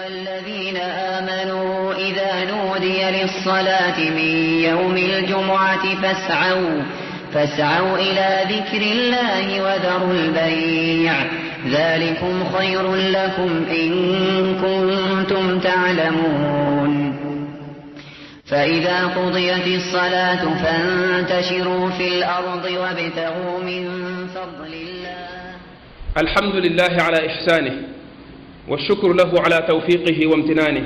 أيها الذين آمنوا إذا نودي للصلاة من يوم الجمعة فاسعوا إلى ذكر الله وذروا البيع ذلكم خير لكم إن كنتم تعلمون فإذا قضيت الصلاة فانتشروا في الأرض وابتغوا من فضل الله. الحمد لله على إحسانه والشكر له على توفيقه وامتنانه،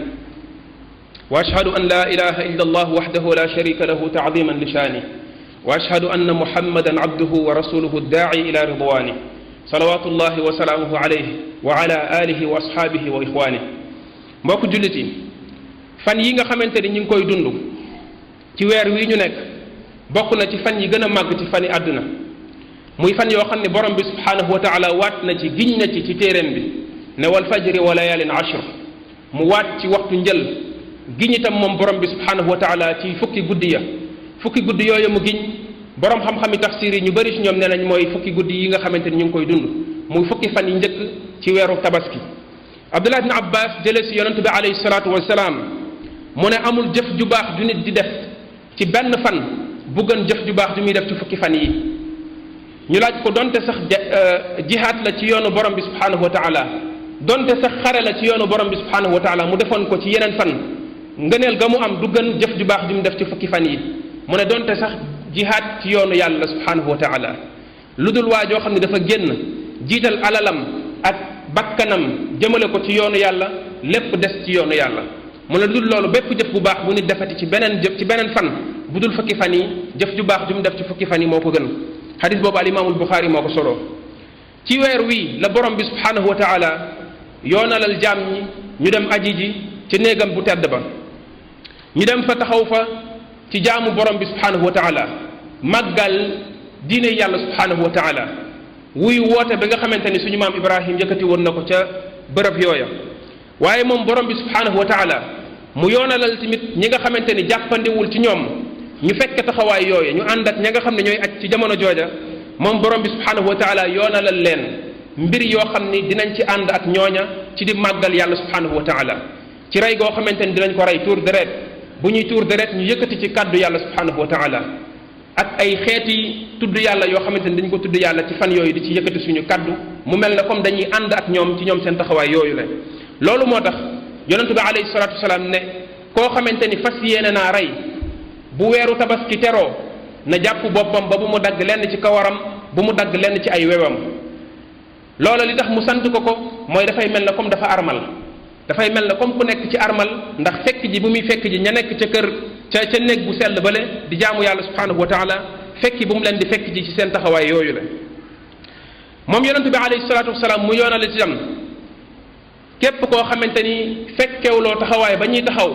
وأشهد أن لا إله إلا الله وحده لا شريك له تعظيما لشانه، وأشهد أن محمدا عبده ورسوله الداعي إلى رضوانه صلوات الله وسلامه عليه وعلى آله وأصحابه وإخوانه. mbokk jullit yi, fan yi nga xamante ni ñu ngi koy dund ci weer wi ñu nekk bokk na ci fan yi gën a màgg ci fan yi àdduna, muy fan yoo xam ne borom bi subhanahu wa taala waat na ci giñ na ci téeréem bi ne wal fajri wa layaalin ashr, mu waat ci waxtu njël giñ itam moom borom bi subhanahu wa taala ci fukki guddi yooyu mu giñ. borom xam-xami tafsir yi ñu bëri ci ñoom nee nañ mooy fukki guddi yi nga xamante ni ñu ngi koy dund, muy fukki fan yi njëkk ci weeru tabaski. Abdullah ibn Abbas jëlee si yonent bi alayhi salaatu wasalaam mu ne amul jëf ju baax ju nit di def ci benn fan bu gën jëf ju baax ju muy def ci fukki fan yi. ñu laaj ko donte sax jihaad la ci yoonu borom bi subhanahu wa taala, donte sax xare la ci yoonu borom bi subhanahu wa taala mu defoon ko ci yeneen fan, ngëneel ga mu am du gën jëf ju baax ju mu def ci fukki fan yi. mu ne donte sax jihaad ci yoonu yàlla subhanahu wa taala, lu dul waa joo xam ne dafa génn jiital alalam ak bakkanam jëmale ko ci yoonu yàlla, lépp des ci yoonu yàlla. mu ne lu dul loolu bépp jëf bu baax bu nit defati ci beneen fan bu dul fukki fan yi, jëf ju baax ju mu def ci fukki fan yi moo ko gën. xadis boobu al imaamul Buxaari moo ko soloo. ci weer wii la borom bi subhanahu wa taala yoonalal jaam ñi ñu dem aji ji ci néegam bu tedd ba, ñu dem fa taxaw fa ci jaamu borom bi subhanahu wa taala, màggal diine yàlla subhanahu wa taala, wuy woote ba nga xamante ni suñu maam Ibrahim yëkkati woon na ko ca bërëb yooya. waaye moom borom bi subhanahu wa taala mu yoonalal tamit ñi nga xamante ni jàppandiwul ci ñoom ñu fekk taxawaay yooya, ñu ànd ak ña nga xam ne ñooy aj ci jamono jooja, moom borom bi subhanahu wa taala yoonalal leen mbir yoo xam ni dinañ ci ànd ak ñooña ci di màggal yàlla subhanahu wa taala, ci rey goo xamante ni dinañ ko rey tuur deret, bu ñuy tuur deret ñu yëkkati ci kàddu yàlla subhanahu wa taala, ak ay xeeti tudd yàlla yoo xamante ni dañ ko tudd yàlla ci fan yooyu di ci yëkkati suñu kàddu, mu mel ne comme dañuy ànd ak ñoom ci ñoom seen taxawaay yooyu la. loolu moo tax yonentu bi alayhi salaatu wasalaam ne koo xamante ni fas yéene naa rey bu weeru tabaski teroo na jàpp boppam ba bu mu dagg lenn ci kawaram, bu mu dagg lenn ci ay wewam. loola li tax mu sant ko mooy dafay mel ne comme dafa armal, dafay mel ne comme ku nekk ci armal, ndax fekk ji bu muy fekk ji ña nekk ca kër ca néeg bu sell bale di jaamu yàlla subhanahu wa taala, fekki bu mu leen di fekk ji ci seen taxawaay yooyu la. moom yonentu bi alayhi salaatu wasalaam mu yoonale ci am képp koo xamante ni fekkewuloo taxawaay ba ñuy taxaw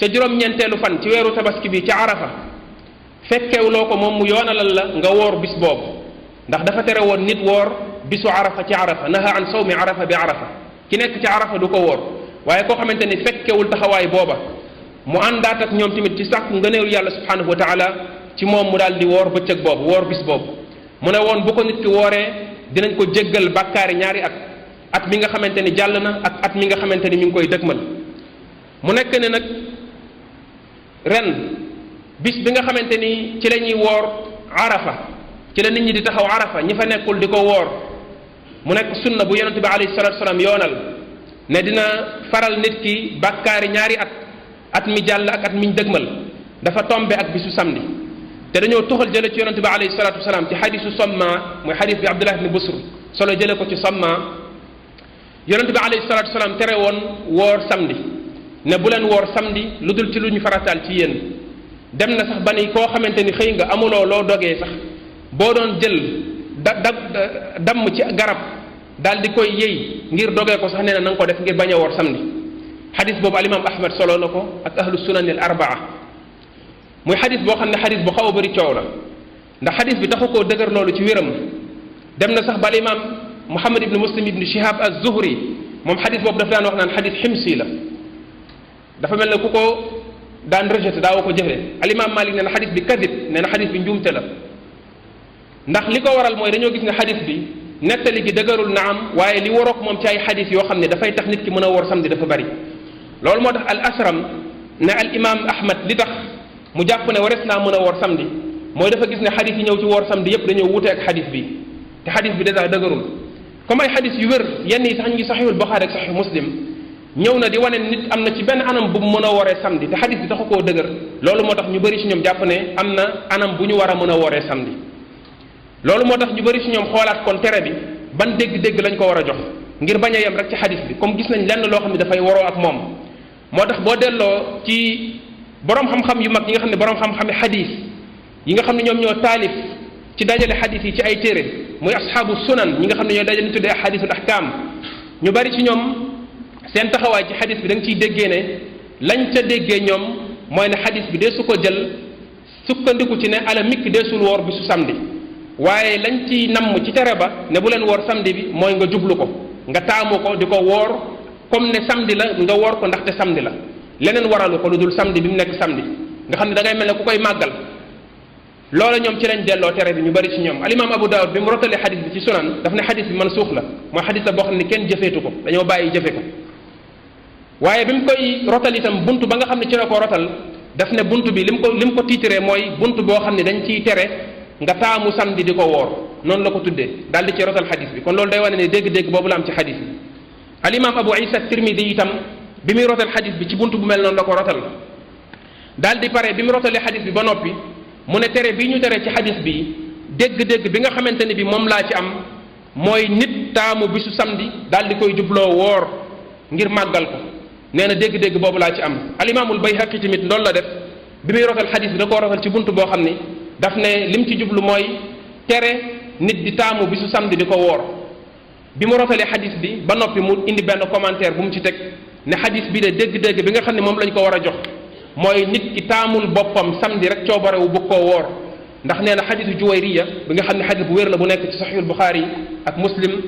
ca juróom-ñeenteelu fan ci weeru tabaski bi ca arafa, fekkewuloo ko moom mu yoonalal la nga woor bis boobu, ndax dafa tere woon nit woor bisu arafa ci arafa, naha an sawmi arafa bi arafa, ki nekk ci arafa du ko woor. waaye koo xamante ni fekkewul taxawaay booba mu àndaat ak ñoom tamit ci sàkk ngëneelu yàlla subhanahu wa taala ci moom mu daal di woor bëccëg boobu, woor bis boobu. mu ne woon bu ko nit ki wooree dinañ ko jéggal bàkkaari ñaari at mi nga xamante ni jàll na ak at mi nga xamante ni mi ngi koy dëgmal. mu nekk ne nag ren bis bi nga xamante ni ci la ñuy woor arafa, ci la nit ñi di taxaw arafa, ñi fa nekkul di ko woor, mu nekk sunna bu yonente bi alayhi salatu wasalaam yoonal ne dina faral nit ki bàkkaari ñaari at mi jàll ak at miñ dëgmal, dafa tombe ak bisu samedi. te dañoo toxal jële ci yonente bi alayhi salatu wasalaam ci xadisu Samma, mooy xadis bi Abdullah ibn Busr solo jële ko ci Samma, yonente bi alayhi salatu wasalaam tere woon woor samedi, ne bu leen woor samedi lu dul ci lu ñu farataal ci yéen. dem na sax ba ni koo xamante ni xëy nga amuloo loo dogee sax, boo doon jël damm ci garab daal di koy yëy ngir dogee ko sax nee na nga ko def ngir bañ a woor samedi. xadis boobu alimam Ahmad solo na ko ak ahlu sunan al arbaa, muy xadis boo xam ne xadis bu xaw a bëri coow la, ndax xadis bi taxu koo dëgër loolu ci wéram. dem na sax ba alimam Muhammad ibn Muslim ibn Shihab az-Zuhri moom xadis boobu dafa daan wax naan xadis ximsi la, dafa mel ne ku ko daan rejeté daawa ko jëfee. alimam Malik nee na xadis bi kadib, nee na xadis bi njuumte la, ndax li ko waral mooy dañoo gis ne xadis bi nettali gi dëgërul na am waaye li warook moom ci ay xadis yoo xam ne dafay tax nit ki mën a woor samedi dafa bari loolu moo tax al asram ne al imam ahmad li tax mu jàpp ne wares naa mën a woor samedi mooy dafa gis ne xadis yi ñëw ci woor samedi yépp dañoo wute ak xadis bi te xadis bi dèjà dëgërul comme ay xadis yu wér yenn yi sax ñu ngi saxiixul Buxaari ak saxiix Muslim ñëw na di wane nit am na ci benn anam bu mu mën a wooree samedi te xadis bi taxu koo dëgër loolu moo tax ñu bëri ci ñoom jàpp ne am na anam bu ñu war a mën a wooree samedi loolu moo tax ñu bëri ci ñoom xoolaat kon tere bi ban dégg-dégg lañ ko war a jox ngir bañ a yem rek ci xadis bi comme gis nañ lenn loo xam ne dafay waroo ak moom moo tax boo delloo ci borom xam-xam yu mag yi nga xam ne borom xam-xami xadis yi nga xam ne ñoom ñoo taalif ci dajale xadis yi ci ay téere muy asxaabu sunan ñi nga xam ne ñoo dajale ñu tuddee xadisul ahkam ñu bari ci ñoom seen taxawaay ci xadis bi da nga ciy déggee ne lañ ca déggee ñoom mooy ne xadis bi dee su ko jël sukkandiku ci ne ala mikk deesul woor bi su samedi waaye lañ ci namm ci tere ba ne bu leen woor samedi bi mooy nga jublu ko nga taamu ko di ko woor comme ne samedi la nga woor ko ndaxte samedi la leneen waralu ko lu dul samedi bi mu nekk samedi nga xam ne da ngay mel ne ku koy màggal loola ñoom ci lañ delloo tere bi ñu bari ci ñoom alimam Abu Daawud bi mu rotalee xadis bi ci sunan daf ne xadis bi mansuux la mooy xadis la boo xam ne kenn jëfeetu ko dañoo bàyyi jëfe ko waaye bi mu koy rotal itam buntu ba nga xam ne ci la ko rotal daf ne buntu bi lim ko tiitaree mooy buntu boo xam ne dañ ciy tere nga taamu samedi di ko woor noonu la ko tuddee daal di ci rotal xadis bi kon loolu day wane ne dégg-dégg boobu la am ci xadis bi alimam Abu Isa Tirmidi itam bi muy rotal xadis bi ci buntu bu mel noonu la ko rotal daal di pare bi mu rotalee xadis bi ba noppi mu ne tere bii ñu tere ci xadis bi dégg-dégg bi nga xamante ne bi moom laa ci am mooy nit taamu bisu samedi daal di koy jubloo woor ngir màggal ko nee na dégg-dégg boobu laa ci am alimaamul Bayhaqi tamit loolu la def bi muy rotal xadis bi da koo rotal ci buntu boo xam ni daf ne lim ci jublu mooy tere nit di taamu bisu samedi di ko woor bi mu rotalee xadis bi ba noppi mu indi benn commentaire bu mu ci teg ne xadis bi de dégg-dégg bi nga xam ne moom lañ ko war a jox mooy nit ki taamul boppam samedi rek coobarewu bu koo woor ndax nee na xadisu Juwayriya bi nga xam ne xadis bu wér la bu nekk ci saxiixul Buxaari ak Muslim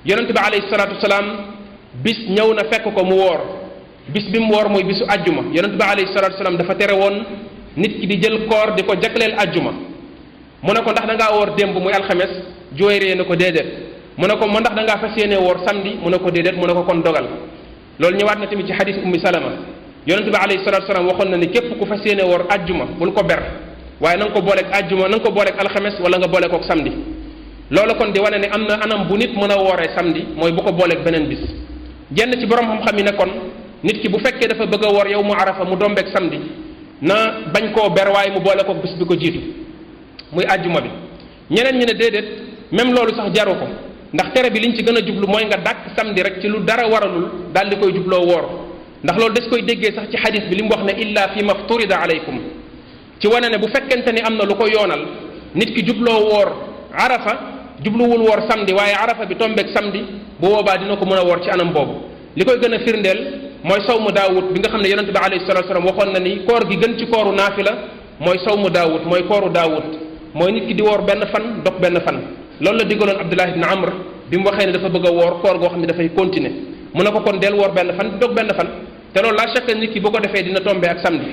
yonente bi alayhi salaatu wasalaam bis ñëw na fekk ko mu woor bis bi mu woor mooy bisu ajjuma yonente bi alayhi salaatu wasalaam dafa tere woon nit ki di jël koor di ko jagleel ajjuma mu ne ko ndax da ngaa woor démb muy alxames Juwayriya ne ko déedéet mu ne ko mo ndax da ngaa fas yéene woor samedi mu ne ko déedéet mu ne ko kon dogal loolu ñëwaat na tamit ci xadis ummi salama yonente bi alayhi salatu wasalaam waxoon na ni képp ku fas yéene woor ajjuma bul ko ber waaye na nga ko booleeg ajjuma na nga ko booleeg alxames wala nga boole koog samedi loolu kon di wane ne am na anam bu nit mën a wooree samedi mooy bu ko booleeg beneen bis jenn ci borom xam-xam yi ne kon nit ki bu fekkee dafa bëgg a woor yow mu arafa mu dombeeg samedi na bañ koo ber waaye mu boole koog bis bi ko jiitu muy ajjuma bi ñeneen ñi ne déedéet même loolu sax jaru ko ndax tere bi liñ ci gën a jublu mooy nga dàkk samedi rek ci lu dara waralul daal di koy jubloo woor ndax loolu des koy déggee sax ci xadis bi li mu wax ne illa fi mafturida alaykum ci wane ne bu fekkente ni am na lu ko yoonal nit ki jubloo woor arafa jubluwul woor samedi waaye arafa bi tombeeg samedi bu boobaa dina ko mën a woor ci anam boobu li koy gën a firndeel mooy sawmu daawud bi nga xam ne yonente bi alayhi salatu wasalam waxoon na ni koor gi gën ci kooru naafila mooy sawmu daawud mooy kooru daawud mooy nit ki di woor benn fan dog benn fan loolu la digaloon Abdullah ibn Amr bi mu waxee ne dafa bëgg a woor koor goo xam ne dafay continuer mu ne ko kon del woor benn fan dog benn fan te loolu la chaque nit ki bu ko defee dina tombe ak samedi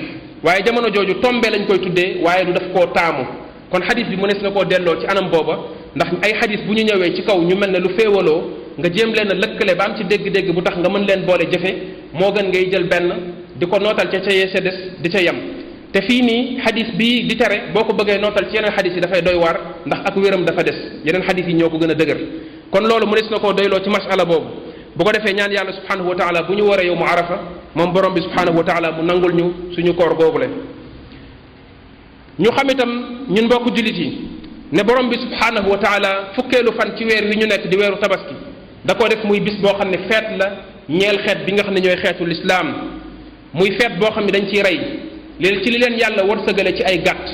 waaye jamono jooju tombe lañ koy tuddee waaye du daf koo taamu kon xadis bi mu nes na koo delloo ci anam booba ndax ay xadis bu ñu ñëwee ci kaw ñu mel ne lu féewaloo nga jéem leen a lëkkale ba am ci dégg-dégg bu tax nga mën leen boole jëfe moo gën ngay jël benn di ko nootal ca yee sa des di ca yem te fii nii xadis bii di tere boo ko bëggee nootal ci yeneen xadis yi dafay doy waar ndax ak wéram dafa des yeneen xadis yi ñoo ko gën a dëgër kon loolu mu des na koo doyloo ci masala boobu bu ko defee ñaan yàlla subhanahu wa taala bu ñu waree yow mu arafa moom borom bi subhanahu wa taala mu nangul ñu suñu koor googule ñu xam itam ñun mbokk jullit yi ne borom bi subhanahu wa taala fukkeelu fan ci weer wi ñu nekk di weeru tabaski da koo def muy bis boo xam ne feet la ñeel xeet bi nga xam ne ñooy xeetu lislaam muy feet boo xam ne dañ ciy rey léegi ci li leen yàlla wërsëgale ci ay gàtt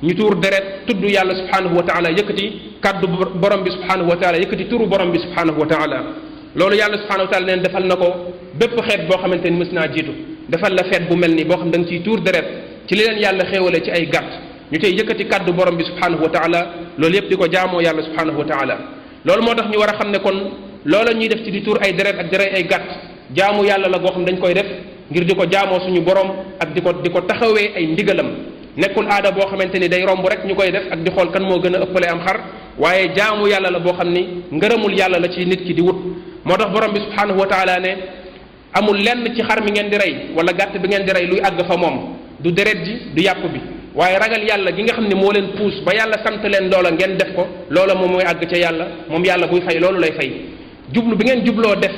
ñu tuur deret tudd yàlla subhanahu wa taala yëkkati kàddu borom bi subhanahu wa taala yëkkati turu borom bi subhanahu wa taala loolu yàlla subhanahu wa taala neen defal na ko bépp xeet boo xamante ni mës naa jiitu defal la feet bu mel ni boo xam da nga ciy tuur deret ci li leen yàlla xéewale ci ay gàtt ñu tey yëkkati kàddu borom bi subhanahu wa taala loolu yëpp di ko jaamoo yàlla subhanahu wa taala loolu moo tax ñu war a xam ne kon loola ñuy def ci di tuur ay deret ak deret ay gàtt jaamu yàlla la goo xam dañ koy def ngir di ko jaamoo suñu borom ak di ko taxawee ay ndigalam nekkul aada boo xamante ni day romb rek ñu koy def ak di xool kan moo gën a ëppale am xar waaye jaamu yàlla la boo xam ni ngërëmul yàlla la ci nit ki di wut. moo tax borom bi subhanahu wa taala ne amul lenn ci xar mi ngeen di rey wala gàtt bi ngeen di rey luy àgg fa moom, du deret ji du yàpp bi, waaye ragal yàlla gi nga xam ne moo leen puus ba yàlla sant leen loola ngeen def ko, loola moom mooy àgg ca yàlla. moom yàlla buy fay loolu lay fay. jublu bi ngeen jubloo def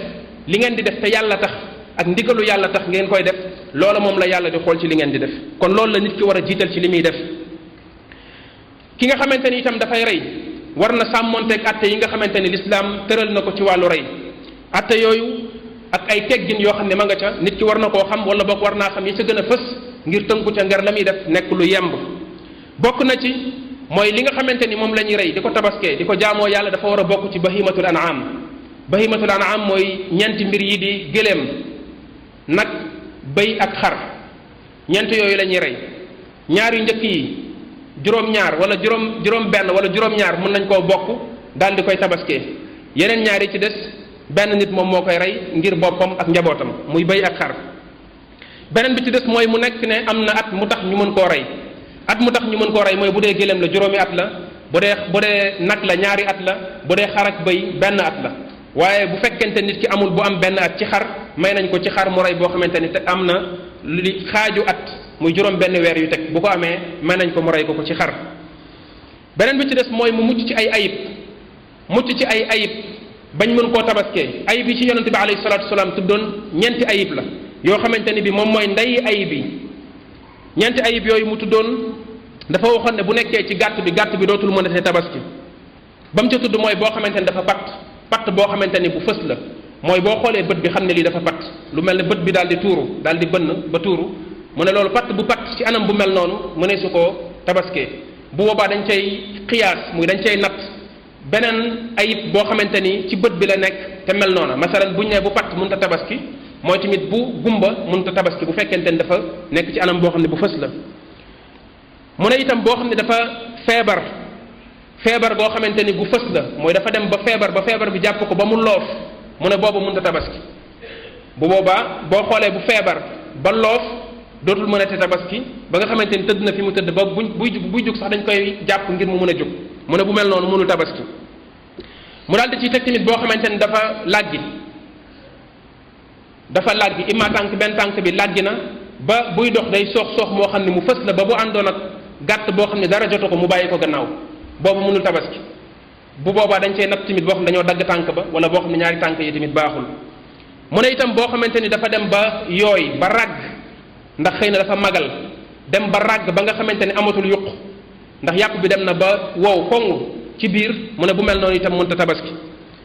li ngeen di def te yàlla tax ak ndigalu yàlla tax ngeen koy def, loola moom la yàlla di xool ci li ngeen di def. kon loolu la nit ki war a jiital ci li muy def. ki nga xamante ni itam dafay rey war na sàmmonteeg atte yi nga xamante ni lislaam tëral na ko ci wàllu rey. atte yooyu ak ay teggin yoo xam ne ma nga ca, nit ki war na koo xam wala boog war naa xam yi ca gën a fës ngir tënku ca ngar la muy def nekk lu yemb. bokk na ci mooy li nga xamante ni moom la ñuy rey di ko tabaskee di ko jaamoo yàlla dafa war a bokk ci bahimatul an'am. bahimatul an'am mooy ñeenti mbir yi di gëléem, nag, bëy ak xar. ñeent yooyu la ñuy rey. ñaar yu njëkk yi juróom-ñaar wala juróom benn wala juróom-ñaar mën nañ koo bokk daal di koy tabaskee. yeneen ñaar yi ci des benn nit moom moo koy rey ngir boppam ak njabootam, muy bëy ak xar. beneen bi ci des mooy mu nekk ne am na at mu tax ñu mën koo rey. at mu tax ñu mën koo rey mooy bu dee gëléem la juróomi at la, bu dee nag la ñaari at la, bu dee xar ak bëy benn at la. waaye bu fekkente nit ki amul bu am benn at ci xar, may nañ ko ci xar mu rey boo xamante ni te am na li xaaju at muy juróom benn weer yu teg, bu ko amee may nañ ko mu rey ko ci xar. beneen bi ci des mooy mu mucc ci ay ayib. mucc ci ay ayib bañ mën koo tabaskee. ayib yi ci yonente bi alayhi salaatu wasalaam tuddoon ñeenti ayib la yoo xamante ni bi moom mooy ndeyi ayib yi. ñeenti ayib yooyu mu tuddoon dafa waxoon ne bu nekkee ci gàtt bi dootul mën a te tabaski. ba mu ca tudd mooy boo xamante ni dafa patt boo xamante ni bu fës la, mooy boo xoolee bët bi xam ne lii dafa patt, lu mel ne bët bi daal di tuuru daal di bënn ba tuuru, mu ne loolu patt bu patt ci anam bu mel noonu mu ne su ko tabaskee. bu boobaa dañ cay xiyaas, muy dañ cay natt beneen ayib boo xamante ni ci bët bi la nekk te mel noona. masalan buñ ne bu patt mënut a tabaski, mooy tamit bu gumba mënut a tabaski bu fekkente ni dafa nekk ci anam boo xam ne bu fës la. mu ne itam boo xam ne dafa feebar boo xamante ni bu fës la, mooy dafa dem ba feebar bi jàpp ko ba mu loof, mu ne boobu mënut a tabaski. bu boobaa boo xoolee bu feebar ba loof dootul mën a te tabaski ba nga xamante ni tëdd na fi mu tëdd ba buy jug sax dañ koy jàpp ngir mu mën a jug, mu ne bu mel noonu mënul tabaski. mu daal di ciy teg tamit boo xamante ni dafa làggi imma benn tànk bi làggi na ba buy dox day soox moo xam ne mu fës la ba bu àndoon ak gàtt boo xam ne dara jotu ko mu bàyyi ko gannaaw, boobu mënul tabaski. bu boobaa dañ cey natt tamit boo xam ne dañoo dagg tànk ba wala boo xam ne ñaari tànk yi tamit baaxul. mu ne itam boo xamante ni dafa dem ba yooy ba ràgg, ndax xëy na dafa magal dem ba ràgg ba nga xamante ni amatul yuq, ndax yàpp bi dem na ba wow koŋ ci biir, mu ne bu mel noonu itam mënta tabaski.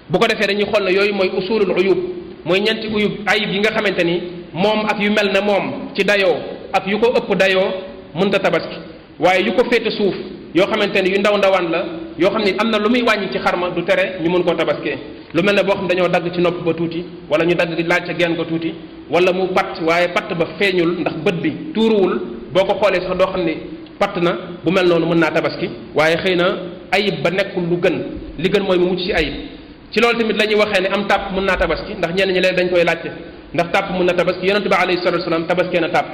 bu ko defee dañuy xool ne yooyu mooy usulul uyub, mooy ñeenti ayib yi nga xamante ni moom ak yu mel ne moom ci dayoo ak yu ko ëpp dayoo mënta tabaski. waaye yu ko féete suuf yoo xamante ni yu ndawaan la yoo xam ne am na lu muy wàññi ci xarma du tere ñu mën koo tabaskee. lu mel ne boo xam dañoo dagg ci nopp ba tuuti wala ñu dagg laaj ca genn ko tuuti wala mu patt waaye patt ba feeñul ndax bët bi tuuruwul, boo ko xoolee sax doo xam ne patt na, bu mel noonu mën naa tabaski. waaye xëy na ayib ba nekkul lu gën, li gën mooy mu mucc ci ayib. ci loolu tamit la ñuy waxee ne am tàpp mën naa tabaski, ndax ñenn ñi leen dañ koy laajte ndax tàpp mën na tabaski. yonente bi alayhi salatu wasalam tabaskee na tàpp.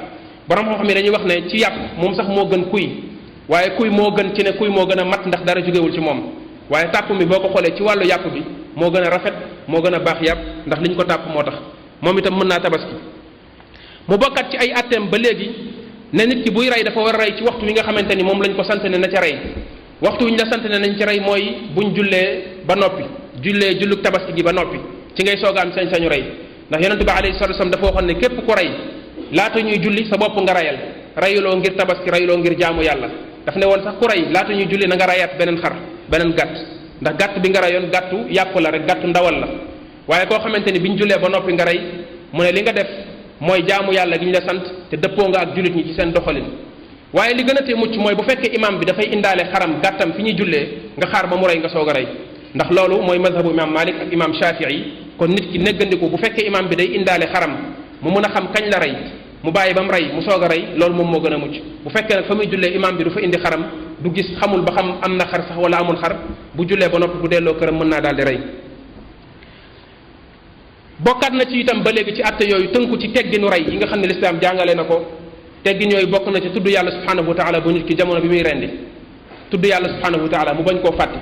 borom xam-xam yi dañuy wax ne ci yàpp moom sax moo gën kuy, waaye kuy moo gën ci ne kuy moo gën a mat ndax dara jógewul ci moom. waaye tàpp mi boo ko xoolee ci wàllu yàpp bi moo gën a rafet moo gën a baax yàpp ndax liñ ko tàpp moo tax moom itam mën naa tabaski. mu bokkat ci ay atteem ba léegi ne nit ki buy rey dafa war a rey ci waxtu wi nga xamante ni moom lañ ko sant ne na ca rey. waxtu wi ñu la sant ne nañ ca rey mooy buñ jullee ba noppi, julluk tabaski gi ba noppi ci ngay soog a am sañ-sañu rey. ndax yonente bi alayhi salatu wasallam dafa waxoon ne képp ku rey laata ñuy julli sa bopp nga reyal, reyuloo ngir tabaski, reyuloo ngir jaamu yàlla. daf ne woon sax ku rey laata ñuy julli na nga reyaat beneen xar, beneen gàtt, ndax gàtt bi nga reyoon gàttu yàpp la rek, gàttu ndawal la. waaye koo xamante ni biñ jullee ba noppi nga rey, mu ne li nga def mooy jaamu yàlla gi ñu la sant te dëppoo nga ak jullit ñi ci seen doxalin. waaye li gën a tee mucc mooy bu fekkee imam bi dafay indaale xaram gàttam fi ñuy jullee nga xaar ba mu rey nga soog a rey, ndax loolu mooy mazhabu imam Malik ak imam Shafii. kon nit ki néggandiku bu fekkee imam bi day indaale xaram mu mun a xam kañ la rey mu bàyyi ba mu rey mu soog a rey, loolu moom moo gën a mucc. bu fekkee nag fa muy jullee imam bi du fa indi xaram, du gis, xamul ba xam am na xar sax wala amul xar, bu jullee ba noppi bu delloo këram mën naa daal di rey. bokkaat na ci itam ba léegi ci atte yooyu tënku ci tegginu rey yi nga xam ne lislaam jàngale na ko. teggin yooyu bokk na ci tudd yàlla subhanahu wa taala bu nit ki jamono bi muy rendi, tudd yàlla subhanahu wa taala mu bañ koo fàtte.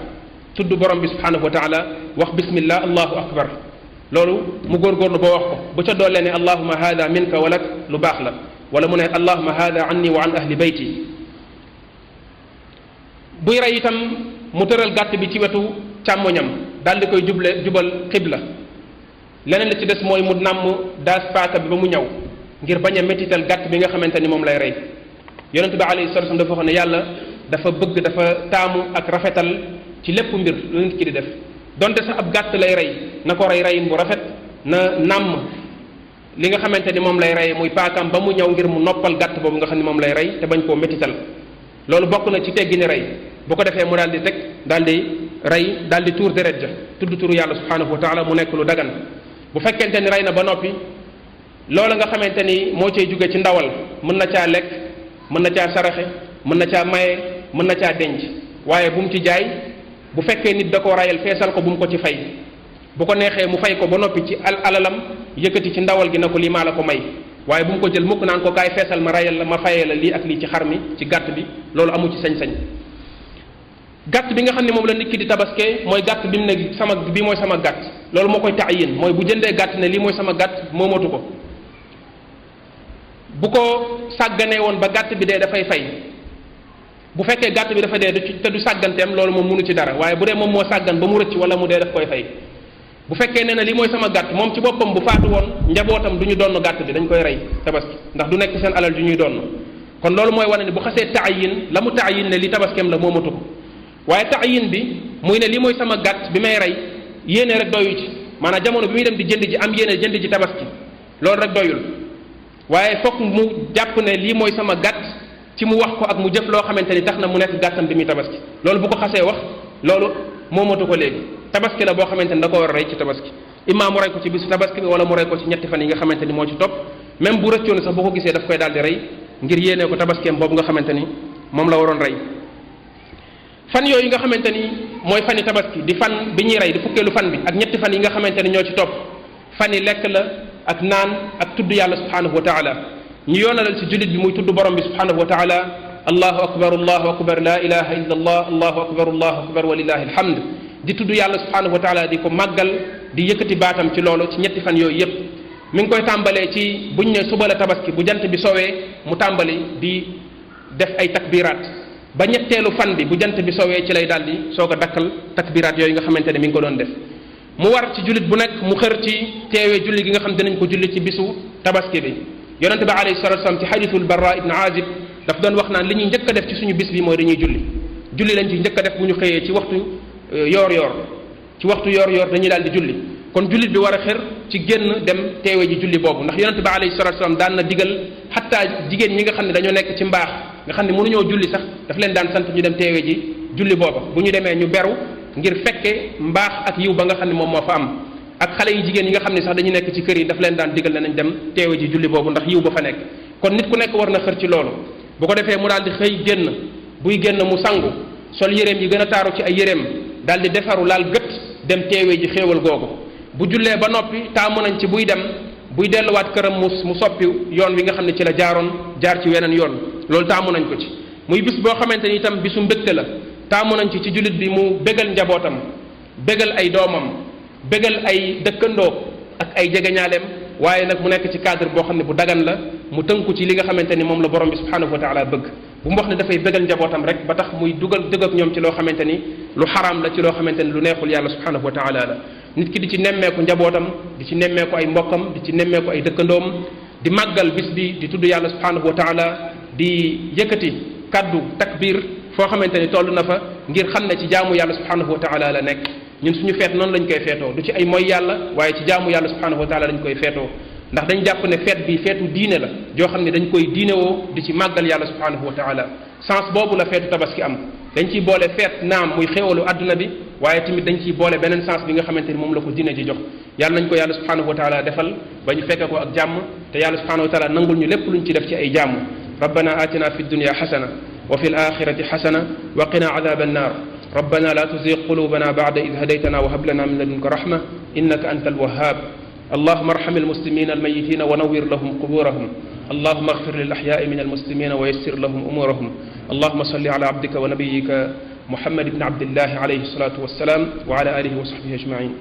tudd borom bi subhanahu wa taala wax bismillah allahu akbar loolu mu góorgóorlu ba wax ko bu ca doolee ne allahuma hada minka walak lu baax la wala mu ne allahuma hada anni wa an ahli bayti. buy rey itam mu tëral gàtt bi ci wetu càmmoñam daal di koy jubal xibla. leneen la ci des mooy mu nàmm daas paaka bi ba mu ñëw ngir bañ a métital gàtt bi nga xamante ni moom lay rey. yonent bi alayhi salatu wasallam dafa wax ne yàlla dafa bëgg dafa taamu ak rafetal ci lépp mbir lu nit ki di def donte sax ab gàtt lay rey na ko reyin bu rafet na nàmm li nga xamante ni moom lay rey muy paakaam ba mu ñëw ngir mu noppal gàtt boobu nga xam ne moom lay rey te bañ koo métital. loolu bokk na ci teggi ni rey bu ko defee mu daal di teg daal di rey daal di tuur deret ja tudd turu yàlla subhanahu wa taala mu nekk lu dagan. bu fekkente ni rey na ba noppi loola nga xamante ni moo cay jóge ci ndawal mën na caa lekk mën na caa saraxe mën na caa maye mën na caa denc waaye bu mu ci jaay. bu fekkee nit da koo rayal feesal ko bu mu ko ci fay bu ko neexee mu fay ko ba noppi ci alalam yëkkati ci ndawal gi na ko lii maa la ko may waaye bu mu ko jël mukk naan ko kaay feesal ma rayal la ma fayee la lii ak lii ci xar mi ci gàtt bi loolu amu ci sañ-sañ. gàtt bi nga xam ne moom la nit ki di tabaskee mooy gàtt bi mu ne bi mooy sama gàtt loolu moo koy taayin mooy bu jëndee gàtt ne lii mooy sama gàtt moomatu ko. bu ko sàgganee woon ba gàtt bi dee dafay fay. bu fekkee gàtt bi dafa dee te du sàgganteem loolu moom mënu ci dara waaye bu dee moom moo sàggan ba mu rëcc wala mu dee daf koy fay. bu fekkee nee na li mooy sama gàtt moom ci boppam bu faatu woon njabootam du ñu donn gàtt bi dañ koy rey tabaski ndax du nekk seen alal ju ñuy donn kon loolu mooy wane ne bu xasee taayin la mu taayin ne li tabaskeem la moomatu ko waaye taayin bi muy ne li mooy sama gàtt bi may rey yéene rek doyu ci maanaam jamono bi muy dem di jënd ji am yéene jënd ji tabaski loolu rek doyul waaye fokk mu jàpp ne lii mooy sama gàtt ci mu wax ko ak mu jëf loo xamante ni tax na mu nekk gàttam bi muy tabaski loolu bu ko xasee wax loolu moomatu ko léegi tabaski la boo xamante ni da ko war a rey ci tabaski imma mu rey ko ci bisu tabaski bi wala mu rey ko ci ñetti fan yi nga xamante ni moo ci topp même bu rëccoon sax boo ko gisee daf koy daal di rey ngir yéenee ko tabaskeem boobu nga xamante ni moom la waroon rey. fan yooyu nga xamante ni mooy fani tabaski di fan bi ñuy rey di fukkeelu fan bi ak ñetti fan yi nga xamante ni ñoo ci topp fan yi lekk la ak naan ak tudd yàlla subhanahu wa taala ñu yoonalal ci jullit bi muy tudd borom bi subhanahu wa taala allahu akbar la ilaha illa allah allahu akbar walillahi alhamd di tudd yàlla subhanahu wa taala di ko màggal di yëkkati baatam ci loolu ci ñetti fan yooyu yépp mi ngi koy tàmbalee ci buñ ne suba la tabaski bu jant bi sowee mu tàmbali di def ay takbiraat ba ñetteelu fan bi bu jant bi sowee ci lay daldi soog a dakkal takbiraat yooyu nga xamante ne mi ngi ko doon def mu war ci jullit bu nekk mu xër ci teewee julli gi nga xam dinañ ko julli ci bisu tabaski bi yonente bi alayhi salatu wasallam ci hadithul barra ibn azib daf doon wax naan li ñuy njëkk a def ci suñu bis bi mooy dañuy julli lañ ci njëkk a def bu ñu xëyee ci waxtu yoor yoor dañuy daal di julli kon jullit bi war a xër ci génn dem teewe ji julli boobu ndax yonente bi alayhi salatu wasallam daan na digal xatta jigéen ñi nga xam ne dañoo nekk ci mbaax nga xam ne mënuñoo julli sax daf leen daan sant ñu dem teewe ji julli booba bu ñu demee ñu beru ngir fekke mbaax ak yiw ba nga xam ne moom moo fa am ak xale yi jigéen yi nga xam ne sax dañu nekk ci kër yi daf leen daan digal ne nañ dem teewe ji julli boobu ndax yiw ba fa nekk kon nit ku nekk war na xër ci loolu bu ko defee mu daal di xëy génn buy génn mu sangu sol yéreem yi gën a taaru ci ay yéreem daal di defaru laal gët dem teewe ji xéewal googu bu jullee ba noppi taamu nañ ci buy dem buy delluwaat këram mu soppi yoon wi nga xam ne ci la jaar ci weneen yoon loolu taamu nañ ko ci muy bis boo xamante ni itam bisu mbégte la taamu nañ ci jullit bi mu bégal njabootam bégal ay doomam bégal ay dëkkandoo ak ay jegeñaaleem waaye nag mu nekk ci cadre boo xam ne bu dagan la mu tënku ci li nga xamante ni moom la borom bi subhanahu wa taala bëgg bu mu wax ne dafay bégal njabootam rek ba tax muy dëgg ak ñoom ci loo xamante ni lu xaraam la ci loo xamante ni lu neexul yàlla subhanahu wa taala la nit ki di ci nemmeeku njabootam di ci nemmeeku ay mbokkam di ci nemmeeku ay dëkkandoom di màggal bis bi di tudd yàlla subhanahu wa taala di yëkkati kaddu takbir foo xamante ni toll na fa ngir xam ne ci jaamu yàlla subhanahu wa taala la nekk ñun suñu feet noonu lañ koy feetoo du ci ay mooy yàlla waaye ci jaamu yàlla subhanahu wa taala lañ koy feetoo ndax dañ jàpp ne feet bi feetu diine la joo xam ne dañ koy diinewoo di ci màggal yàlla subhanahu wa taala sens boobu la feetu tabaski am dañ ciy boole feet naam muy xéewalu adduna bi waaye tamit dañ ciy boole beneen sens bi nga xamante ni moom la ko diine ji jox yàlla nañ ko yàlla subhanahu wa taala defal ba ñu fekke ko ak jàmm te yàlla subhanahu wa taala nangul ñu lépp luñ ci def ci ay jàmm rabbana atina fi dunya xasana wa fi alaxirati xasana wa qina adaba annar ربنا لا تزغ قلوبنا بعد إذ هديتنا وهب لنا من لدنك رحمة إنك أنت الوهاب اللهم ارحم المسلمين الميتين ونور لهم قبورهم اللهم اغفر للأحياء من المسلمين ويسر لهم أمورهم اللهم صل على عبدك ونبيك محمد بن عبد الله عليه الصلاة والسلام وعلى آله وصحبه أجمعين.